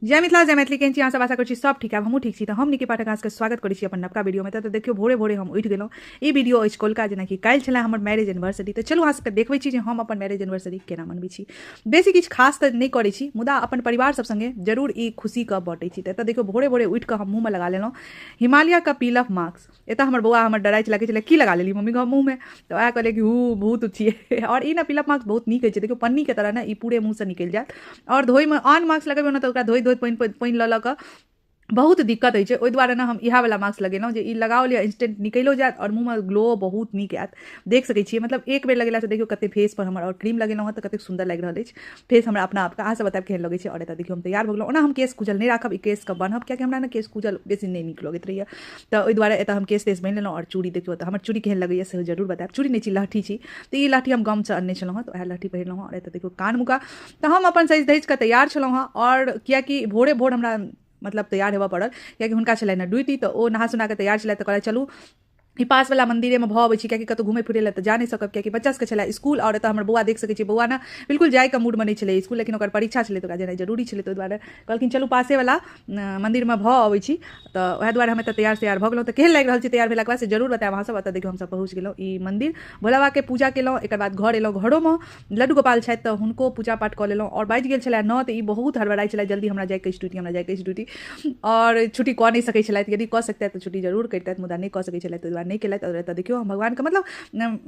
जय मिथिला जय मैथिली। केहन छी अहाँ सब? आशा करै छी सब ठीक है, हमहूँ ठीक छी। तऽ हम निकी पाठक अहाँके स्वागत करै छी अपन नवका वीडियोमे। तऽ देखियौ भोरे भोरे हम उठि गेलहुँ। ई वीडियो अछि कोलका, जेनाकि काल्हि छलै हमर मैरेज एनिवर्सरी। तऽ चलू अहाँ सबके देखबै छी जे हम अपन मैरेज एनिवर्सरी केना मनबै छी। बेसी किछु खास तऽ नहि करै छी, मुदा अपन परिवार सब संगे जरूर ई खुशीके बँटै छी। तऽ एतऽ देखियौ भोरे भोरे उठि कऽ हम मुँहमे लगा लेलहुँ हिमालयके पील ऑफ मास्क। एतऽ हमर बौआ हमर डराइ छलै, कहै छलै की लगा लेली मम्मी मुँहमे? तऽ वएह कहलियै कि हू भूत छियै। आओर ई ने पील ऑफ मास्क बहुत नीक होइ छै। देखियौ पन्नीके तरह ने ई पूरे मुँहसँ निकलि जायत। आओर धोइमे आन मास्क लगेबै ने तऽ ओकरा धोइत धोइत पानि पानि लऽ लऽ कऽ बहुत दिक्कत होइ छै। ओहि दुआरे ने हम इएह वला मास्क लगेलहुँ जे ई लगाओल यऽ इंस्टेंट निकलियो जायत आओर मुँहमे ग्लो बहुत नीक आयत। देख सकै छियै, मतलब एक बेर लगेलासँ देखियौ कते फेस पर हमर, आओर क्रीम लगेलहुँ हँ तऽ कतेक सुन्दर लागि रहल अछि फेस हमरा अपना आपके। अहाँ सब बतायब केहन लगै छै। आओर एतऽ देखियौ हम तैयार भऽ गेलहुँ। ओना हम केश कुजल नहि राखब, ई केशके बान्हब, कियाकि हमरा ने केश कुजल बेसी नहि नीक लगैत रहैए। तऽ ओहि दुआरे एतऽ हम केश तेश बान्हि लेलहुँ। आओर चूड़ी देखियौ, तऽ हमर चूड़ी केहन लगैए सेहो जरूर बतायब। चूड़ी नहि छी, लहठी छी। तऽ ई लहठी हम गामसँ अनने छलहुँ हँ, तऽ उएह लहठी पहिरलहुँ हँ। आओर एतऽ देखियौ कान मुका। तऽ हम अपन सजि धजि कऽ तैयार छलहुँ हँ। आओर कियाकि भोरे भोर हमरा मतलब तैयार हेबऽ पड़ल, कियाकि हुनका छलनि हँ ड्यूटी, तऽ ओ नहा सुना कऽ तैयार छलथि। तऽ कहलथि चलू ई पासवला मन्दिरेमे भऽ अबै छी, कियाकि कतहु घुमै फिरै लए तऽ जा नहि सकब, कियाकि बच्चा सबके छलै स्कूल। आओर एतऽ हमर बौआ देख सकै छियै, बौआ ने बिल्कुल जाइके मूडमे नहि छलै स्कूल, लेकिन ओकर परीक्षा छलै तऽ ओकरा जेनाइ जरूरी छलै। तऽ ओहि दुआरे कहलखिन चलू पासेवला मन्दिरमे भऽ अबै छी। तऽ वएह दुआरे हम एतऽ तैयार तैयार भऽ गेलहुँ। तऽ केहन लागि रहल छै तैयार भेलाके बाद से जरूर बतायब अहाँ सब। एतऽ देखियौ हमसब पहुँच गेलहुँ ई मन्दिर, भोला बाबाके पूजा केलहुँ। एकर बाद घर एलहुँ, घरोमे लड्डू गोपाल छथि तऽ हुनको पूजा पाठ कऽ लेलहुँ। आओर बाजि गेल छलै 9, तऽ ई बहुत हड़बड़ाइ छलै, जल्दी हमरा जाइके अछि ड्यूटी, हमरा जाइके अछि ड्यूटी। आओर छुट्टी कऽ नहि सकै छलथि। यदि कऽ सकतथि तऽ छुट्टी जरूर करितथि, मुदा नहि कऽ सकै छलथि, ताहि दुआरे नहि केलथि। आओर एतऽ देखियौ हम भगवानके मतलब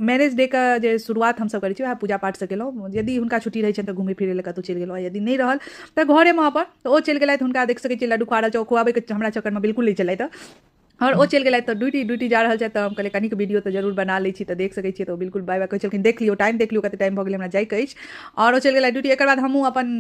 मैरेज डे के जे शुरुआत हमसब करै छी वएह पूजा पाठसँ केलहुँ। यदि हुनका छुट्टी रहै छनि तऽ घुमै फिरै लए कतहु चलि गेलहुँ, यदि नहि रहल तऽ घरेमे अपन। तऽ ओ चलि गेलथि, हुनका देख सकै छियै लड्डू खुआ रहल छै। ओ खुआबैके हमरा चक्करमे बिल्कुल नहि छलथि। आओर ओ चलि गेलथि तऽ ड्यूटी ड्यूटी जा रहल छथि, तऽ हम कहलियै कनिक वीडियो तऽ जरूर बना लै छी। तऽ देख सकै छियै, तऽ ओ बिल्कुल बाय बाय कहै छलखिन, देख लियौ टाइम, देख लियौ कते टाइम भऽ गेलै, हमरा जाइके अछि। आओर ओ चलि गेलथि ड्यूटी। एकर बाद हमहूँ अपन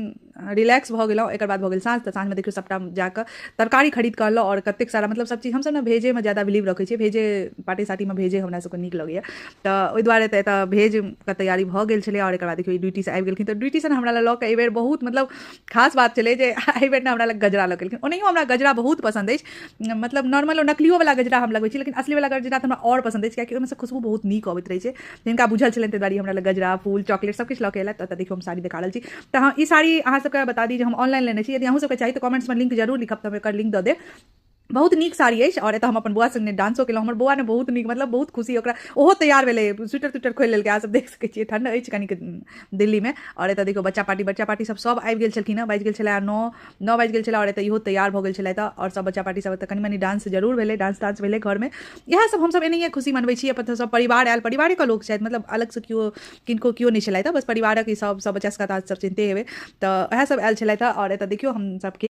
रिलैक्स भऽ गेलहुँ। एकर बाद भऽ गेल साँझ। तऽ साँझमे देखियौ सबटा जाकऽ तरकारी खरीद कऽ अनलहुँ। आओर कतेक सारा मतलब सब चीज हमसब ने भेजेमे ज्यादा बिलीव रखै छियै, भेजे पार्टी सार्टीमे भेजे हमरा सबके नीक लगैए, तऽ ओहि दुआरे तऽ एतऽ भेजके तैयारी भऽ गेल छलै। आओर एकर बाद देखियौ ई ड्यूटीसँ आबि गेलखिन, तऽ ड्यूटीसँ ने हमरा लऽ कऽ एहिबेर बहुत मतलब खास बात छलै जे एहिबेर ने हमरा लग गजरा लऽ कऽ एलखिन। ओनाहियो हमरा गजरा बहुत पसन्द अछि, मतलब नॉर्मलो नकलियोवला गजरा हम लगबै छी, लेकिन असलीवला गजरा तऽ हमरा आओर पसन्द अछि, कियाकि ओहिमे सँ खुशबू बहुत नीक अबैत रहै छै। जिनका बुझल छलनि ताहि दुआरे हमरा लग गजरा, फूल, चॉकलेट सब किछु लऽ कऽ एलथि। तऽ देखियौ हम साड़ी देखा रहल छी। तऽ हम ई साड़ी अहाँ सबके बता दी जे हम ऑनलाइन लेने छी। यदि अहूँ सबके चाही तऽ कमेंट्समे लिंक जरूर लिखब, तऽ हम एकर लिंक दऽ देब। बहुत नीक साड़ी अछि। आओर एतऽ हम अपन बौआ संगे डांसो केलहुँ। हमर बौआ ने बहुत नीक, मतलब बहुत खुशी ओकरा, ओहो तैयार भेलै, स्वेटर त्वेटर खोलि लेलकै। अहाँ सब देख सकै छियै ठण्ड अछि कनिक दिल्लीमे। आओर एतऽ देखियौ बच्चा पार्टी, बच्चा पार्टी सब सब आबि गेल छलखिन हँ। बाजि गेल छलै 9 बाजि गेल छलै। आओर एतऽ इहो तैयार भऽ गेल छलै। तऽ आओर सब बच्चा पार्टी सब एतऽ कनि मनि डांस जरूर भेलै, डांस तांस भेलै घरमे। इएह सब हमसब एनाहिये खुशी मनबै छी अपन। सब परिवार आयल, परिवारेके लोक छथि, मतलब अलगसँ केओ किनको केओ नहि छलथि, बस परिवारक ई सब सब बच्चा सबके तऽ सब चिन्हते हेबै, तऽ वएह सब आयल छलथि। आओर एतऽ देखियौ हम सबके